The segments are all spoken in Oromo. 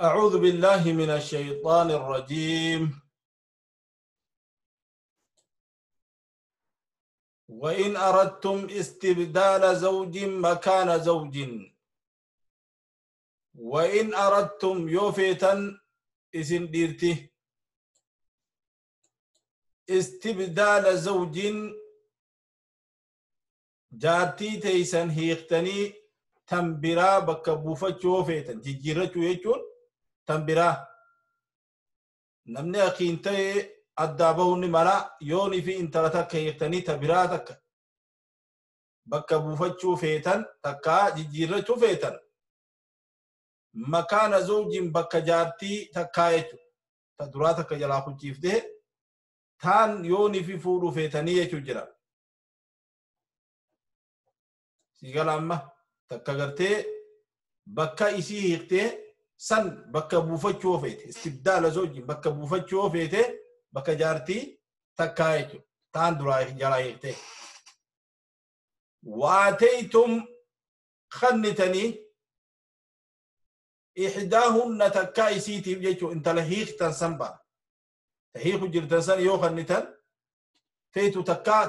أعوذ بالله من الشيطان الرجيم. وإن أردتم استبدال زوج مكان زوج. وإن أردتم يوفيتا إسن ديرتي استبدال زوج جارتي تيسن هيختني تنبرا بكبوفتشو فيتا جيجيرتشو يجون تنبرا نمني أخينتي أدابوني ملا يوني في انترتك هيختني تبراتك بكبوفتشو فيتا تكا جيجيرتشو فيتا مكان زوج بكجارتي تكايتو تدراتك جلا خجيفته تان يوني في فولو فيتني يجرا سيقال أما تكاغرتي بكا إسي هيقتي سن بكا بوفتشو فيت استبدال زوج بكا بوفتشو فيت بكا جارتي تكايتو تان درا جلا هيقتي واتيتم خنتني إحداهن تكايسيتي بيجو انت لهيخ تنسنبا تهيخ جرتنسن يو خنتن فيتو تكا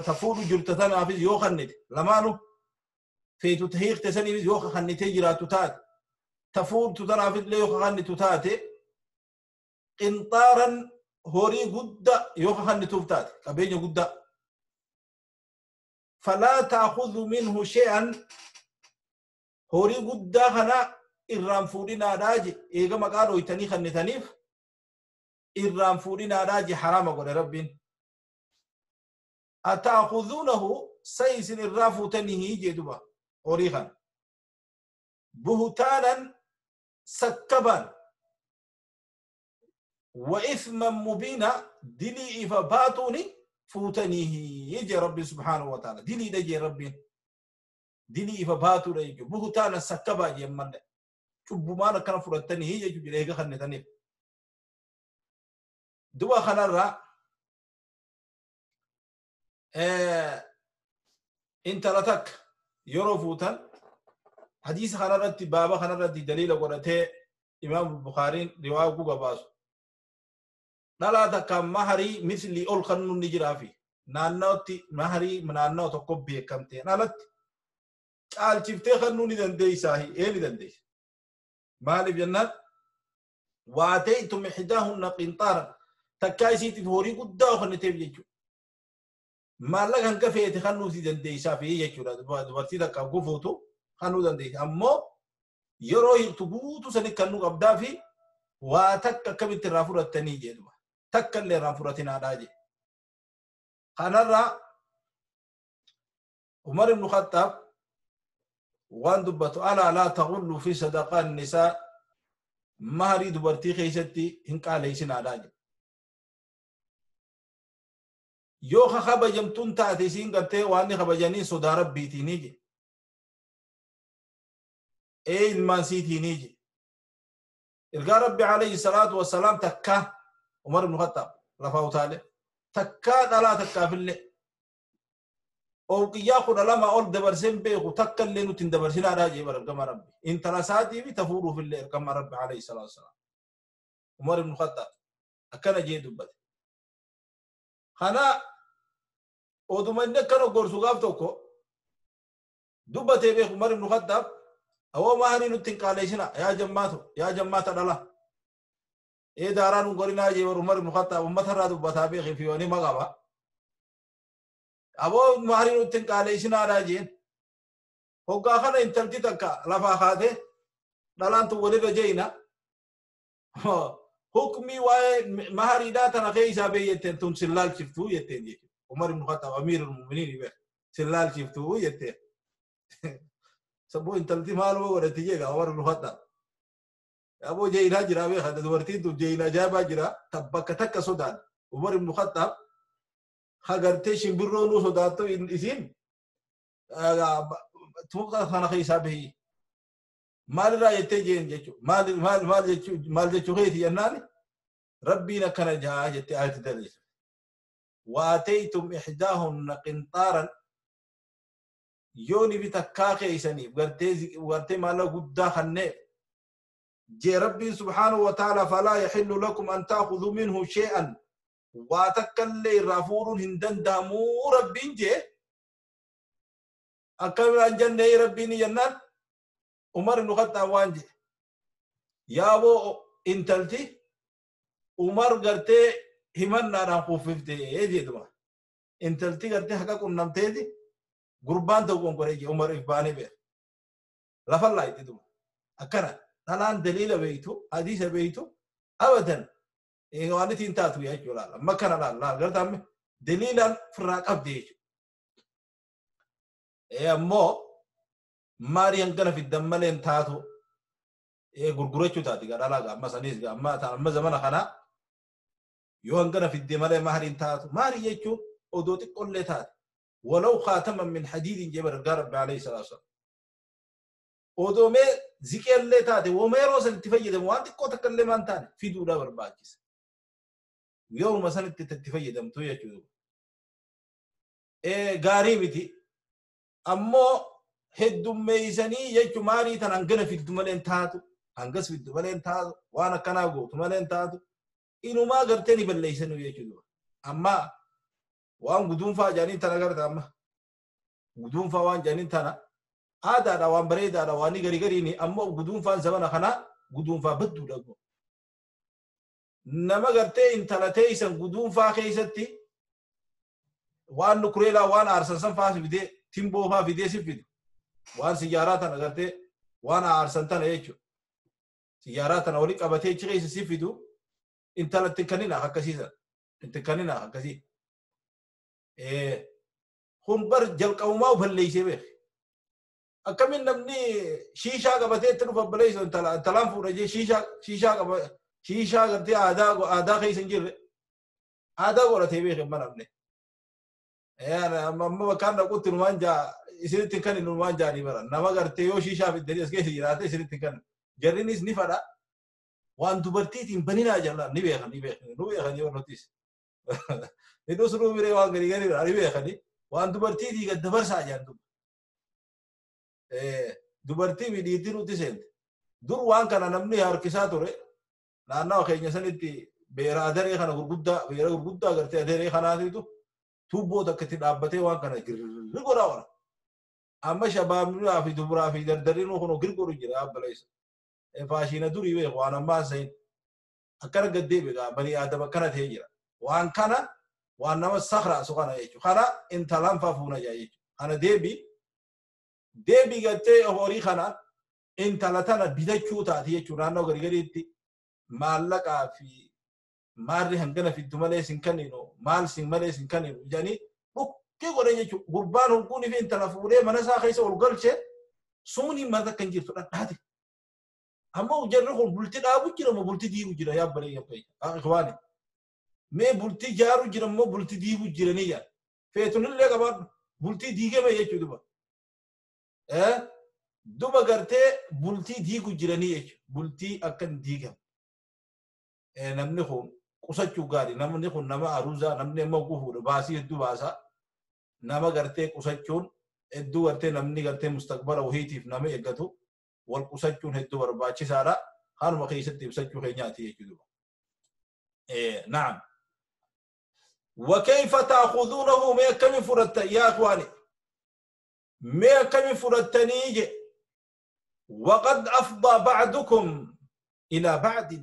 تفور جرتن افيز يو خنت لمانو فيتو تهيخ تسني يو خنتي جراتو تات تفور تتن افيز ليو خنتو تات قنطارا هوري قد يو خنتو تات قبينيو قد فلا تأخذ منه شيئا هوري قد خنا irraan fuudhinaadhaa je eega maqaa dhooytanii kannitaniif irraan fuudhinaadhaa je haraama godhe rabbiin. Ata'khuduunahu say isin irraa fuutanii jee duba horii kana. Buhtaanan sakkabaan wa ithman mubiina dilii ifa baatuuni fuutanii jee rabbiin subhaanahu wa ta'ala diliidha jee rabbiin dilii ifa baatuudha jechuu buhtaanan sakkabaa jee malle. Cubbumaan akkana fudhatanii jechuudha eega kannetaniif. Duba kanarraa intala takka yeroo fuutan hadiisa kanarratti baaba kanarratti daliila godhatee Imaam Bukhaariin riwaa guga baasu. Dhalaa takka maharii mislii ol kannuun ni jiraafi naannootti maharii naannoo tokko beekamteen alatti caalchiftee kannuu ni dandeessaa ee ni dandeessa. مالي جنات واتيتم إحداهن قنطارا تكايسيتي فوري قدا خنتي يجو ما لك هنك فيتي خنو سي دنديسا في يجو دبرتي تكا غفوتو خنو دنديس امو يرو يتغوتو سني كنو قبدا في واتك كمت رافورتني جدوا تك اللي رافورتنا داجي خنرا عمر بن الخطاب وان دبتو ألا لا تغلوا في صدقاء النساء مهري دبرتي خيستي هنك عليسن علاج يو خبجمتون تاتيسين قرتي واني خبجاني صدا ربي تينيجي اي المانسي تينيجي القى ربي عليه الصلاة والسلام تكا عمر بن الخطاب رفعه تعالى تكا لا تكا في الليل أو قيا خد لما أول دبرسين بيخو تكل لينو تندبرسين على جيب رب ربي إن ترساتي بتفورو في الليل كما ربي عليه الصلاة والسلام عمر بن الخطاب أكن جي دبت خنا أودو من كانوا غورسو غافتوكو دبت بيخ عمر بن الخطاب أو ما هني نتن قاليسنا يا جماعته يا جماعة الله إيه دارانو غورينا جيب عمر بن الخطاب أمة دبت بيخ في وني مغابا أبو مهرين وتن قاليسنا راجين هو خنا انتلتي تكا لفا خاته دلان تو ولي رجينا حكمي واي مهري داتا نخيسا بيتن تون سلال شفتو يتن عمر بن الخطاب امير المؤمنين يبه سلال شفتو يتن سبو انتلتي مالو ورتيجا عمر بن الخطاب أبو جينا جرا بيه هذا دورتين تو جينا جابا جرا تبكة تك سودان عمر بن الخطاب خغرتي شمبرونو سوداتو إسين توقع خنا خيسا به مال را يتجين جچو مال مال مال جچو مال جچو خيتي يناني ربنا كان جاء جت آية دليل واتيتم إحداهن قنطارا يوني بتكاكي إساني غرتي غرتي مالا غدا خنه Jee Rabbiin subhaanahu wa ta'ala, falaa yaxillu lakum an ta'khudhu minhu shay'an, waa takkallee irraa fuudhuun hin danda'amuu Rabbiin jee. Akkamiraan jennee Rabbiin jennaan, Umar ibn Khattaab waan jedhe, yaaboo intalti Umar gartee himannaadhaan kuffifte jedhuma. Intalti gartee haqa qunnamteeti gurbaan tokko konkoree jee Umar if baanee beeka. Lafa laayitti duma. Akkana dhalaan daliila beeytu, hadiisa beeytu, abadan waan ittiin taatu jechuudha. Amma kana laal laal gartaa daliilaan firraa qabdi jechuudha. Ammoo maarii hangana fiddan malee hin taatu, gurgurachuu taati gaa dhalaa gaa amma saniis gaa amma amma zamana kana yoo hangana fidde malee maarii hin taatu. Maarii jechuun odoo xiqqoollee taate, walaw khaataman min hadiidin jee bargaa Rabbi alayhi salaatu wassalaam. Odoo mee ziqeellee taate, wooma yeroo san itti fayyadamu waan xiqqoo takka illee maan taane fiduudhaa barbaachisa. Yeruma sanitti itti fayyadamtu jechuudha. Gaarii miti. Ammoo heddummeeysanii jechuun maarii tan hangana fiddu malee hin taatu, hangas fiddu malee hin taatu, waan akkanaa gootu malee hin taatu, inumaa gartee ni balleeysanii jechuudha. Amma waan guduunfaa jedhaniin tana garta, amma guduunfaa waan jedhaniin tana aadaadha, waan bareedaadha, waan gari gariini. Ammoo guduunfaan zamana kanaa guduunfaa badduudha. Nama gartee intala teeysan guduunfaa keessatti waan nukureelaa waan aarsan san faa fidee, timboo faa fidee si fidu, waan sijaaraa tana gartee waan aarsan tana jechuudha. Sijaaraa tana wali qabatee achi keessa si fidu, intala itti kanina akkasiisan itti kanina akkasii. Kun bar jalqabumaa balleeysee beek. Akkamiin namni shiishaa qabatee itti dhufa balleessu intalaan fuudha jee, shiishaa qaba, shiishaa gartee aadaa keessa hin jirre aadaa godhatee beek hin namni. Amma bakkaan dhaqutti numaan jaa isinitti kan numaan jaanii bara nama gartee yoo shiishaa fiddanii as keessa jiraate isinitti kan jarrinis ni fadha. Waan dubartiitiin baninaa jallaan ni beekan, ni beekan, nu beekan yoo nutis. Hidhus nu biree waan gadi gadi ni beekani, waan dubartiitii gad dabarsaa jaan duba. Dubartii fi dhiirtii nutti seente. Dur waan kana namni harkisaa ture naannawa keenya sanitti, beera adaree kana gurguddaa, beera gurguddaa gartee adaree kanaatiitu tuubboo takka itti dhaabbatee waan kana girri godhaa oola. Amma shabaabnaa fi dubaraa fi dardarri kun girgodhu jira abbaleessa. Faashiina durii beeku waan ammaa sayin akkana gaddeebi gaa banii aadam akkana ta'ee jira. Waan kana waan nama sakraasu kana jechuudha. Kana intalaan faa fuuna jaa jechuudha. Kana deebii gartee horii kana intala tana bitachuu taati jechuudha. Naannoo gadi gadiitti maallaqaa fi maarri hangana fiddu malee sin kenninu, maal sin malee sin kenninu jedhanii dhukkee godhan jechuudha. Gurbaan hulquunii fi intala fuudhee mana isaa keessa ol galchee sumni mana akka hin jirtu dhadhaate. Ammoo jarri kun bultii dhaabu jira moo bultii diigu jira yaa balee yaa ikhwaani? Mee bultii jaaru jira moo bultii diigu jiranii yaa? Feetunillee qabaadhu bultii diigame jechuudha. Duba gartee bultii diigu jiranii jechuudha. Bultii akka hin diigamne. Namni kun qusachuu gaarii, namni kun nama aruuzaa, namni amma gufuudha baasii hedduu baasaa, nama gartee qusachuun hedduu gartee namni gartee mustaqbala wahiitiif nama eeggatu wal qusachuun hedduu barbaachisaadha. Kanuma keessatti ibsachuu keenyaati jechuudha. Naam. وكيف تأخذونه، ما كم فرت يا إخواني، ما كم فرتني، وقد أفضى بعضكم إلى بعض،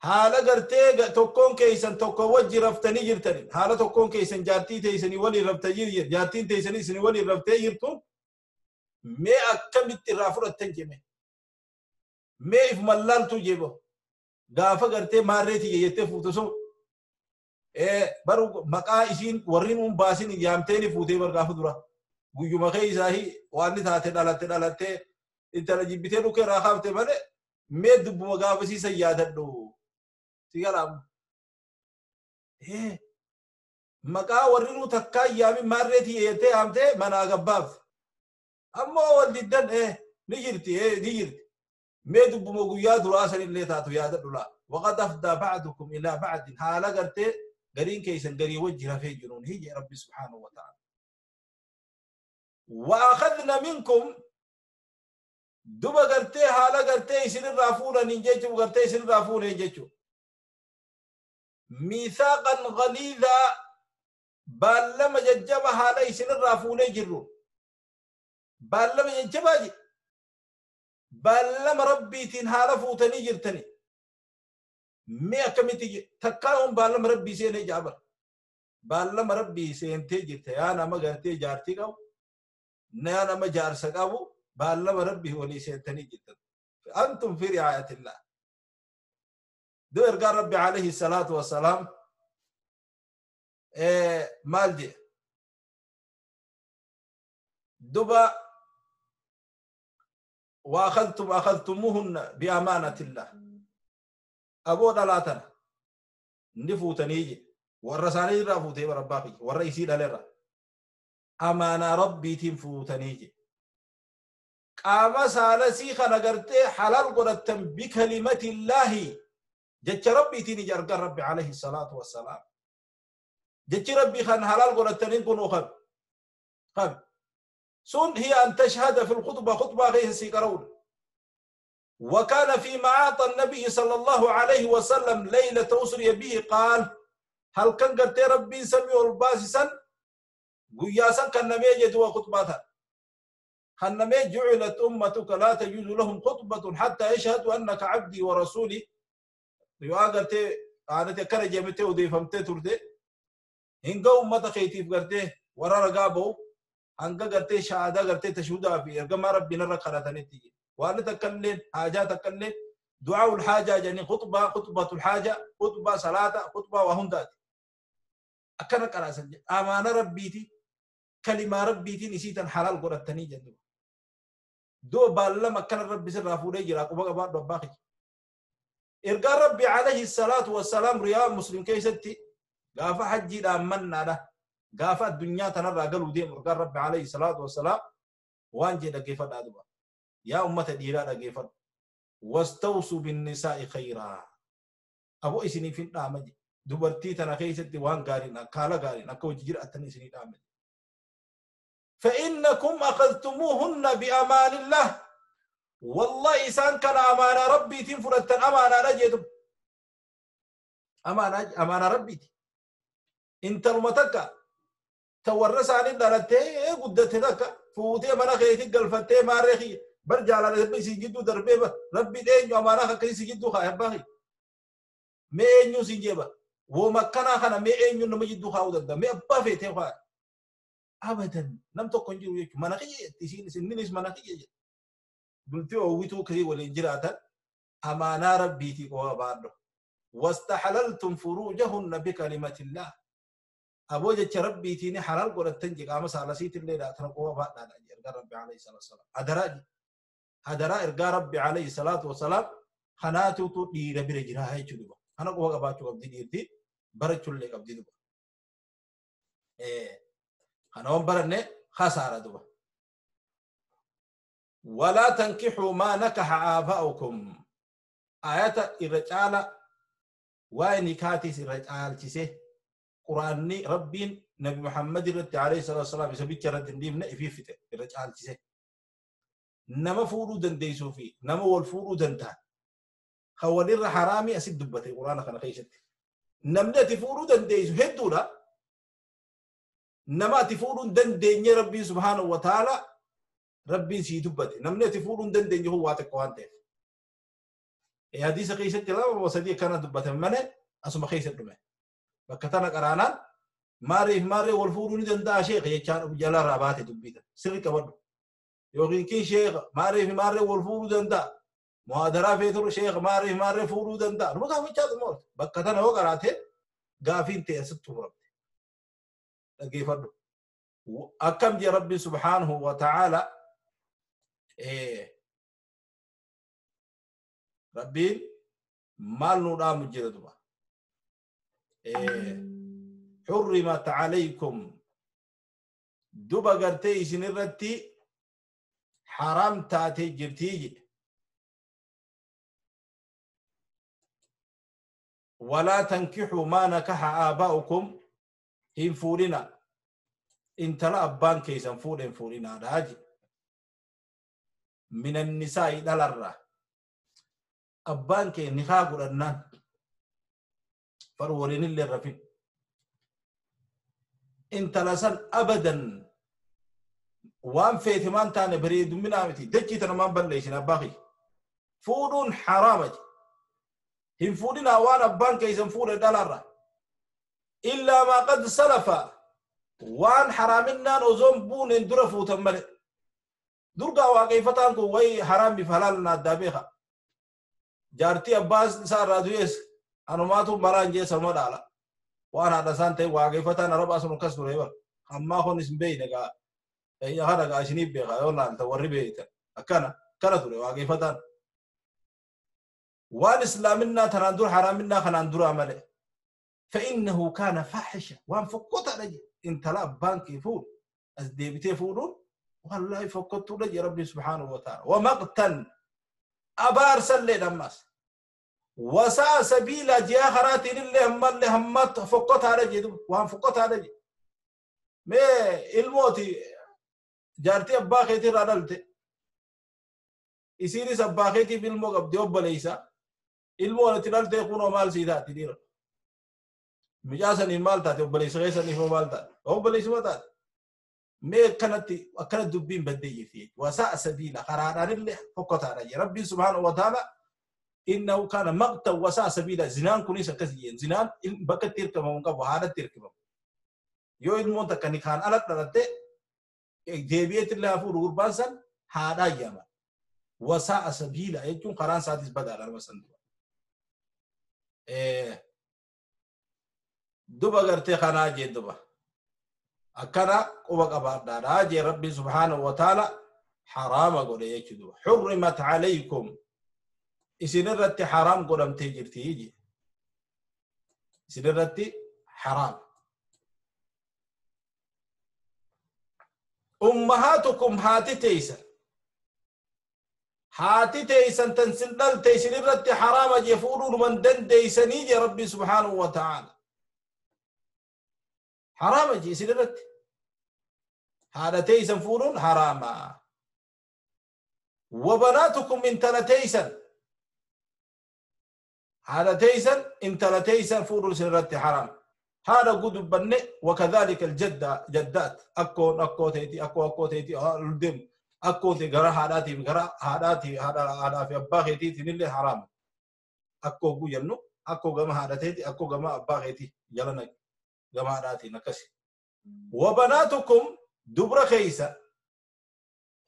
haala gartee tokkoon keessan tokko wajji raftanii jirtani, haala tokkoon keessan jaartii teessanii waliin raftanii jirtu, jaartiin teessanii isin waliin raftee jirtu, mee akkamitti irraa fudhattan jeme, mee if mallaaltu jebo gaafa gartee maarreeti jettee fuutu sun baru maqaa isiin warri nuun baasin yaamteeni fuutee bar gaafa dura guyyuma keessaa waan taate dhalatte dhalattee intala jibbitee dhukkee irraa kaafte malee, mee dubbuma gaafasiisan yaadadhu. Si galaam. Maqaa warri nu takkaa yaamin maarreetii jettee yaamtee manaa gabbaafte. Ammoo wal diddan ni jirti, ni jirti. Mee dubbuma guyyaa duraa sanillee taatu yaadadhu laa. وقد أفضى بعضكم إلى بعض، haala gartee gariin keessan garii wajji rafee jiruun hiyya Rabbi subhaanahu wa ta'ala. وأخذنا منكم، duba gartee haala gartee gartee isinirraa fuudhaniin jechuun gartee isinirraa fuudheen jechuun. Miisaaqan galiizaa baallama jajjaba haala isinirraa fuunee jirru. Baallama jajjabaa jedhe. Baallama rabbiitiin haala fuutanii jirtani. Mee akkamitti takkaa baallama rabbii seenee jaabara. Baallama rabbii seentee jirta yaa nama gartee jaartii qabu. Yaa nama jaarsa qabu baallama rabbii walii seentanii jirtan. Antum fi ri'aayatillah. Doo ergaa rabbi alayhi salaatu wassalaam maal jedhe? Duba وأخذتم أخذتموهن بأمانة الله. أبو دلاتنا نفوتني ورساني رافوتي ورباقي والرئيسي دلرا أمانة ربي تنفوتني قام سالسي خنقرتي حلال قرتم بكلمة الله جت ربي تيني جرق ربي عليه الصلاة والسلام جت ربي خن حلال قرتنين كنو خب خب سن هي أن تشهد في الخطبة خطبة غير سيكرون. وكان في معاط النبي صلى الله عليه وسلم ليلة أسري به قال هل كان قرتي ربي سمي الباسسا قياسا كان نمي جدوا خطبتها خنمي جعلت أمتك لا تجوز لهم خطبة حتى يشهدوا أنك عبدي ورسولي. يواغرتي أنا تكرر جمتي ودي فهمتي تردي هنگا أمتك خيتي قرتي ورا رقابه hanga gartee shahaadaa gartee tashhudaa fi ergamaa rabbiin irra kadhatanitti waan takkalleen haajaa takkalleen du'aa'ul haajaa jedhanii khutbaa khutbatul haajaa khutbaa salaata khutbaa waa hundaati akkana qaraasan jedhe amaana rabbiiti kalimaa rabbiitiin isii tan halaal godhatanii jedhu doo baallama akkana rabbi sirraa fuudhee jira quba qabaadhu abbaa kiyya ergaa rabbi alayhi salaatu wassalaam riyaa muslim keessatti gaafa hajjiidhaan mannaadha gaafa addunyaa tanarraa galuu deemu ergaan rabbi alayhi salaatu wassalaam waan jee dhaggeeffadhaa duba yaa ummata dhiiraa dhaggeeffadhu wastawsuu binnisaa'i khayraa aboo isiniif hin dhaama jedhe dubartii tana keessatti waan gaariin akka haala gaariin akka hojii jiraattan isinii dhaama jedhe فإنكم أخذتموهن بأمان الله والله إسان كان أمانة ربي تنفرتن أمانة رجيتم أمانة أمانة ربي انت المتكة تورث عن دلته قدته ذاك فوتي منا خيتي قلفتي ما رخي برجع على ربي سجدو دربي ربي دين أمانة كري سجدو خا باقي مي إنيو سجيبا ومكنا خنا مي إنيو نمجدو خا ودد مي أبا فيته خا أبدا نم تكون جرو يك منا خي تسين سنينس منا خي قلتي أويتو كري ولينجراتا أمانة ربي تي قوا بعده واستحللتم فروجهن بكلمة الله أبو جت ربي تيني حلال قرأت تنجي قام سالسيت اللي لا ترقوا بعد إرجع ربي عليه الصلاة والسلام هدرا هدرا إرجع ربي عليه الصلاة والسلام خناتو تو دي ربي رجنا هاي شو أنا قوا قباتو قبدي ديرتي برجل اللي قبدي دبا إيه خناهم برنة خسارة دبا ولا تنكحوا ما نكح آباؤكم آيات الرجال وإن كاتي الرجال تسه قرآني ربين نبي محمد رد عليه الصلاة والسلام يسبيك رد ديمنا في فته الرجال تسه نما فورو دنديسو في نما والفورو دنتا خوالير حرامي أسد دبتي قرآن خنا خيشت نمنا تفورو دنديسو هدولا نما تفورو دندين ربي سبحانه وتعالى ربي سي دبتي نمنا تفورو دندين هو واتك وانته حديث خيشت لا وصديق كان دبته منه أسمع خيشت دمه بكتنا قرانا ماري ماري والفورو ندندا شيخ يجان جلا رابات دبيته سر كبر يوغين كي شيخ ماري ماري والفورو دندا محاضرة فيتر شيخ ماري ماري فورو دندا نو كافي تشاد موت بكتنا هو قراته غافين تي ست رب دغيفدو اكم جي ربي سبحانه وتعالى ايه ربي مال نو دام جيردوا حرمت عليكم دوبا غرتي سنرتي حرام تاتي جرتي ولا تنكحوا ما نكح آباؤكم إن فورنا إن تلا أبان كيسا فورن فورنا راجي من النساء دلرة Abbaan kee nikaa godhannaan faru waliin illee rafin. Intala san abadan waan feete maan taane bareedumminaa miti dachii tana maan balleessin abbaa kiyya. Fuudhuun haraama je. Hin fuudhinaa waan abbaan keessan fuudhe dhalarra. Illaa maa qad salafa waan haraaminaan osoon buuneen dura fuutan malee. Durgaa waaqeeffataan kun wayi haraamiif halaal na addaa beeka. Jaartii abbaa isaa irraa du'ees anumaatu maraan jee sanuma dhaala. Waan haadha isaan ta'e waaqeeffataan arabaa sun akkas ture bara. Ammaa kunis hin beekne gaa. Kana gaa isiniif beeka yoo laalta warri beektan. Akkana akkana ture waaqeeffataan. Waan islaaminaa tanaan dura haraaminaa kanaan duraa malee. فإنه كان فاحشة وان فكوتا رجل انت لا بانكي فول أس ديبتي فولون والله فكوتو رجل ربي سبحانه وتعالى ومقتا أبار سلي دماس وساء سبيل جاخرات اللي هم اللي همت فكوتا رجل وان فكوتا رجل ما الموتي جارتي أباخيتي رادلتي يصيري سباخيتي بالمو قبدي أبليسا الموتي رادلتي يكونوا مال سيداتي ديرو Mucaa saniin maal taate obboleessa keessaniif hoo maal taate obboleessuma taate mee akkanatti akkana dubbiin baddee jirti wasa'a sabiila karaadhaan illee fokkotaadha jee rabbiin subhaanahu wa ta'ala innahu kaana maqtan wasa'a sabiila zinaan kunis akkas jeen zinaan bakka itti hirkifamu hin qabu haadhatti hirkifamu yoo ilmoon takka ni kaan ala dhalatte deebi'eetti illee hafuudhu gurbaan san haadhaa yaama wasa'a sabiila jechuun karaan isaatis badaadha nama san dura. Duba gartee kanaa jee duba akkana quba qabaadhaadhaa jee rabbi subhaanahu wa ta'ala haraama godhe jechuu duba xurrimat calaykum isin irratti haraam godhamtee jirti jee isin irratti haraam ummahaatukum haati teeysan haati teeysan tan sin dhalte isin irratti haraama jee fuudhuudhuman dandeeysanii jee rabbi subhaanahu wa ta'ala حرام جي سيدرت هذا تيسن فورون حراما وبناتكم من تلتيسن هذا تيسن ان تلتيسن فورون سيدرت حرام هذا قد بني وكذلك الجدة جدات اكو اكو تيتي اكو اكو تيتي الدم اكو تي غرا هاداتي غرا هاداتي هذا هذا في ابا خيتي تنلي حرام اكو غو ينو اكو غما هاداتي اكو غما ابا خيتي يلا جماعاتي نكسي وبناتكم دبر خيسة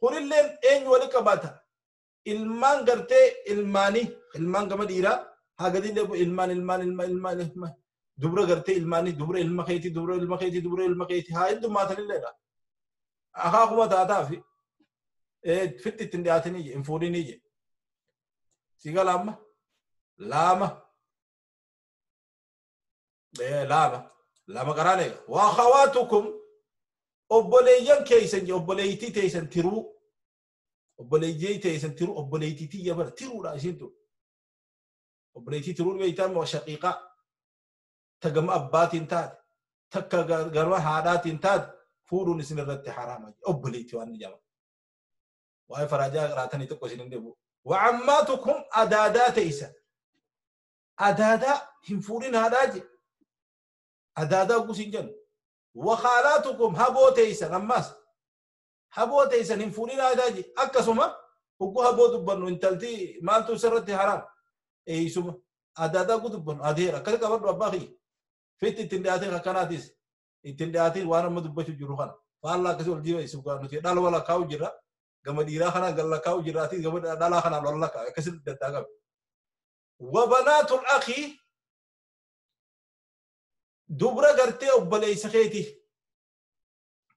قل اللين إن ولك باتا المان قرتي الماني المان كما ديرا هكذا اللي المان المان المان المان المان دبر قرتي الماني دبر المخيتي دبر المخيتي دبر المخيتي هاي دم ما تنلي أخاكم تاتافي فت تندياتني انفوريني سيقال أما لاما لاما لما قراني واخواتكم obboleeyyan keessan obboleeytii teessan tiruu obboleeyyee teessan tiruu obboleeytii tiyya bara tiruudha isiin tun obboleeytii tiruu beektaa moo shaqiiqaa ta gama abbaatiin taate takka gama haadhaatiin taate fuudhuun isin irratti haraama obboleeytii waan jedhama waa'ee faraajaa qiraatanii tokko isin hin dhibu wacammaatukum adaadaa teessan adaadaa hin fuudhin haadhaa je adaadaa gusin jennu وخالاتكم هبو تيسن أماس هبو تيسن هنفولين آداجي أكسوما هقو هبو دبنو انتلتي مالتو سرتي حرام إيه سوما آدادا قو دبنو آدهيرا كذلك أبرد أباخي فيت التندياتين خكاناتيس التندياتين وانا مدبشو جروخانا فالله كسول جيوا يسوكا نتي دال ولا كاو جرا gama dhiiraa kanaan galla kaa'u jiraatii gama dhalaa kanaan lolla kaa'u akkasitti daddaa qabe. Wabanaatul akhi dubra gartee obboleessa keetii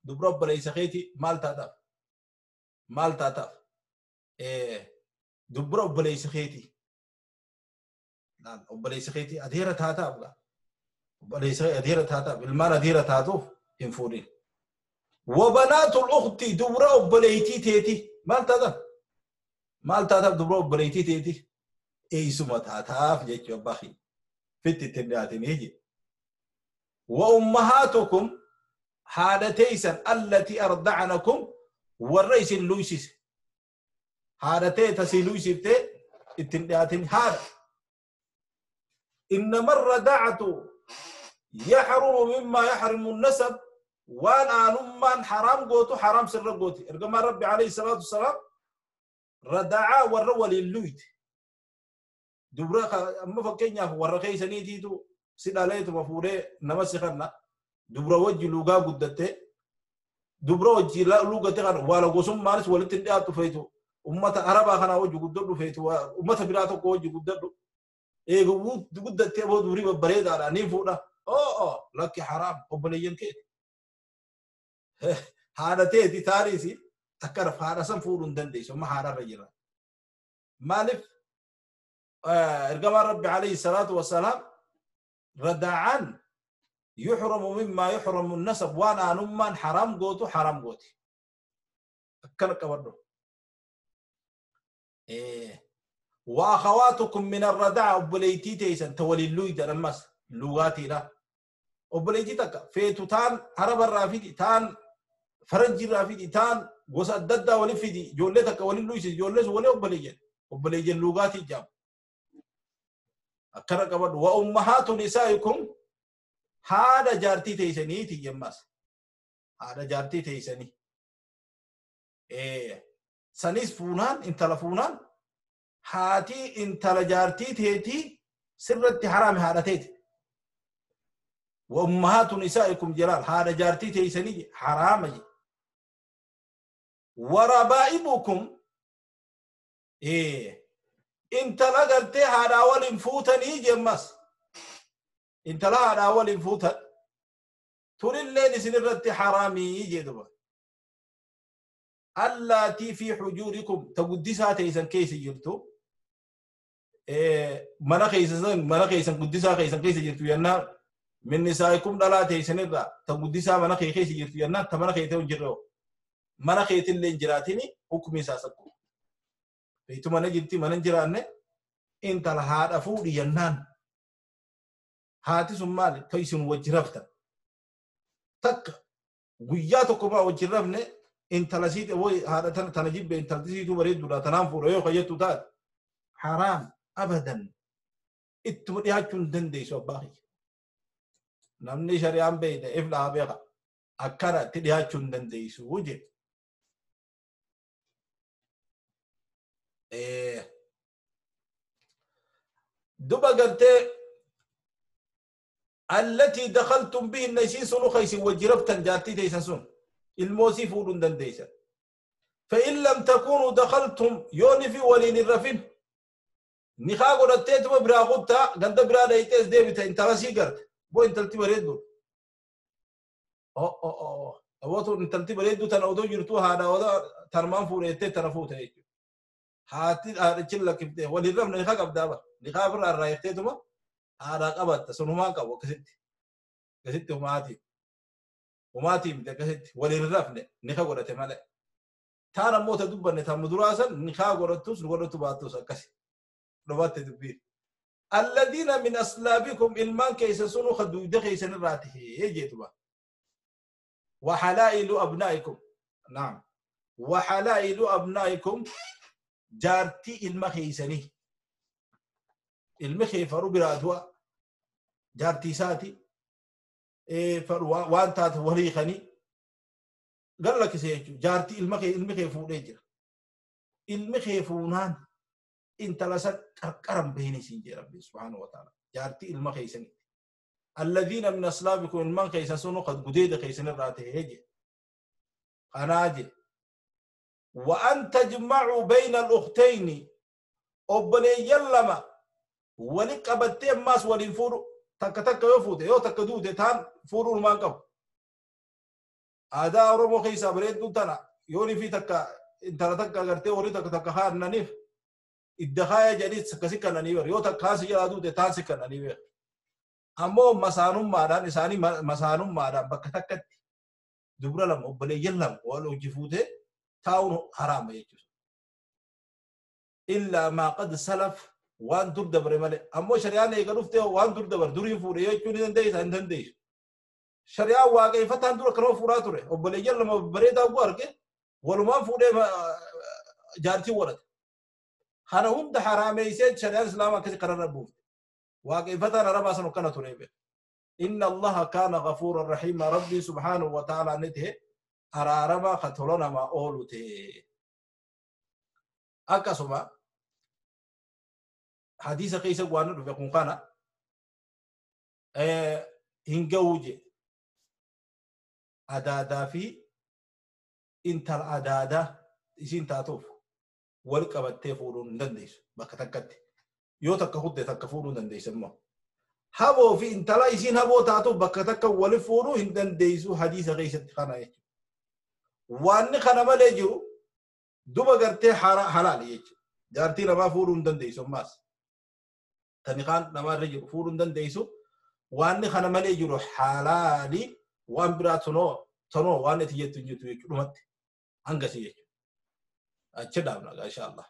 dubra obboleessa keetii maal taataaf maal taataaf dubra obboleessa keetii obboleessa keetii adeera taataaf gaa obboleessa adeera taataaf ilmaan adeera taatuuf hin fuudhin. وبنات الأخت دبرة أبليتي تيتي مال تاتا مال تاتا دبرة أبليتي تيتي أي سما تاتاف جيتش باخي فت تنياتين هيجي وأمهاتكم حالتيسا التي أرضعنكم والرئيس اللويسيس حالتي تسي لويسيس Ittiin dhiyaatin haadha. Innama radaacatu yaxrumu mimmaa yaxrimu nasab waan aanummaan haraam gootu haraam sirra gooti. Ergamaan Rabbi alayhi salaatu wasalaam radaacaa warra waliin luyte. Dubra amma fakkeenyaaf warra keeysaniitiitu si dhaleetuma fuudhee nama si kanna dubra wajji lugaa guddattee dubra wajji lugatte kana waala gosummaanis walitti hin dhiyaattu feetu ummata arabaa kanaa wajji guddadhu feetu ummata biraa tokko wajji guddadhu eega guddattee boo dubrii babbareedaadha ni fuudha oo lakki haraam obboleeyyan keeti haadha teeti taariisi akkana haadha san fuudhuu hin dandeessu amma haadharra jira maaliif ergamaan Rabbi alayhi salaatu wassalaam radaacaan yuxramu mimmaa yuxramu nasab waan aanummaan haraam gootu haraam gooti akkana qabadhu. وأخواتكم من الرداع obboleettii teessan ta waliin luydan ammas lugaatiidha. Obboleettii takka feetu taan harabarraa fidi taan faranjiirraa fidi taan gosa adda addaa waliin fidi ijoollee takka waliin luysi ijoollee sun walii obboleeyyan obboleeyyan lugaatii jaamu. Akkana qabadhu. Wa ummahaatu nisaa'ikum haadha jaartii teessaniiti jemmas haadha jaartii teessanii. Sanis fuunaan intala fuunaan haati intala jaartii teetii sirratti haraame haadha teeti. Wa ummahaatu nisaa'ikum jalaal haadha jaartii teessanii haraama je. Wa rabaa'ibukum intala gartee haadhaa waliin fuutanii jemmas intala haadhaa waliin fuutan tunilleen isin irratti haraamii jedhuba. Allaatii fi hujuurikum ta guddisaa teessan keessa jirtu mana keessan guddisaa keessan keessa jirtu jennaan min nisaa'ikum dhalaa teessanirraa ta guddisaa mana kee keessa jirtu jennaan ta mana keetee hin jirre mana keetillee hin jiraatini hukmi isaa sakku. Feetu mana jirti mana hin jiraanne intala haadha fuudhi jennaan haati sun maali ta isin wajji raftan takka guyyaa tokko maa wajji rafne intala siite woy haadha tana jibbe intalti siituu bareedduudha tanaan fuudha yoo kayyattu taate haraam abadan ittuma dhiyaachuu hin dandeessu abbaa kiyya. Namni shari'aan beekne if dhahaa beeka akkana itti dhiyaachuu hin dandeessu jedhe. Duba gartee allatii dakhaltum bihinna isiin sunu ka isin wajji raftan jaartii teessan sun ilmoosii fuudhuu hin dandeessan. فإن لم تكونوا دخلتم يوني في ولين الرفن نخا godhatteetuma biraa kuttaa ganda biraa dhayitees deebite intala sii garte boo intalti bareeddu abootu intalti bareeddu tana odoo jirtuu haadha odaa tarmaan fuudheettee tana fuute jechuudha. Haati haadhachi lakkiftee waliin rafne nikaa qabdaa bara nikaa ofirraa irraa hiikteetuma haadhaa qabatta sun humaan qabu akkasitti akkasitti humaatii humaatii miti akkasitti waliin rafne nikaa godhate malee. Taan ammoo ta dubbanne ta muduraa san nikaa godhattus godhattu baattus akkasi dhumatte dubbiin. Alladhiina min aslaabikum ilmaan keessa sunu ka dugda keessan irraa tahee jeetuba. وحلائل أبنائكم نعم وحلائل أبنائكم جارتي المخيسني المخي فرو برادوا جارتي ساتي فرو وانتات وليخني قال لك سيجو جارتي المخي المخي فوريجر المخي فونان انت لسد كرم بيني سنجي ربي سبحانه وتعالى جارتي المخيسني الذين من أصلابكم المن خيسن قد قديد خيسن الراته هجي قناجي وأن تجمعوا بين الأختين أبني يلما ولقبتين ماس ولنفور تك تك يفوت يو تك دود تان فورو ما قب هذا أورمو خيسا بريد تنا يوني في تك انت تك غرتي وري تك تك خان ننيف الدخايا جديد سكسك ننيف يو تك خاص يلا دود تان سك ننيف ammoo masaanummaadhaan isaanii masaanummaadhaan bakka takkatti dubra lama obboleeyyan lama wal hojii fuutee taa'uun haraama jechuudha. Illaa maa qad salaf waan dur dabare malee ammoo shari'aan eega dhuftee waan dur dabare duriin fuudhe jechuu ni dandeessa hin dandeessu. Shari'aan waaqeffataan dura kanuma fuudhaa ture obboleeyyan lama bareedaa oguu arge walumaan fuudhee jaartii godhate. Kana hunda haraameysee shari'aan islaamaa akkasi kararra buufte. Waaqeffataan arabaa san akkana ture beeka. Inna Allaha kaana ghafuuran rahiima. Rabbiin subhaanahu wa ta'aalaa ni ta'e araaramaa ka tola namaa oolu ta'e. Akkasuma hadiisa keessa waan dhufe kun kana hin ga'uu je. Adaadaa fi intala adaadaa isiin taatuuf wal qabattee fuudhuu hin dandeessu bakka takkatti. Yoo takka hudde takka fuudhuu hin dandeessu immoo. Haboo fi intala isiin haboo taatuuf bakka takka wali fuudhuu hin dandeessu hadiisa keessatti kana jechuudha. Waanni kana malee jiru duba gartee halaali jechuudha. Jaartii namaa fuudhuu hin dandeessu ammaas. Tani kaan namaa irra jiru fuudhuu hin dandeessu. Waanni kana malee jiru halaali, waan biraa tonoo waan itti jettu hin jirtu jechuudha dhumatti. Hangasii jechuudha. Achi dhaabna insha Allah.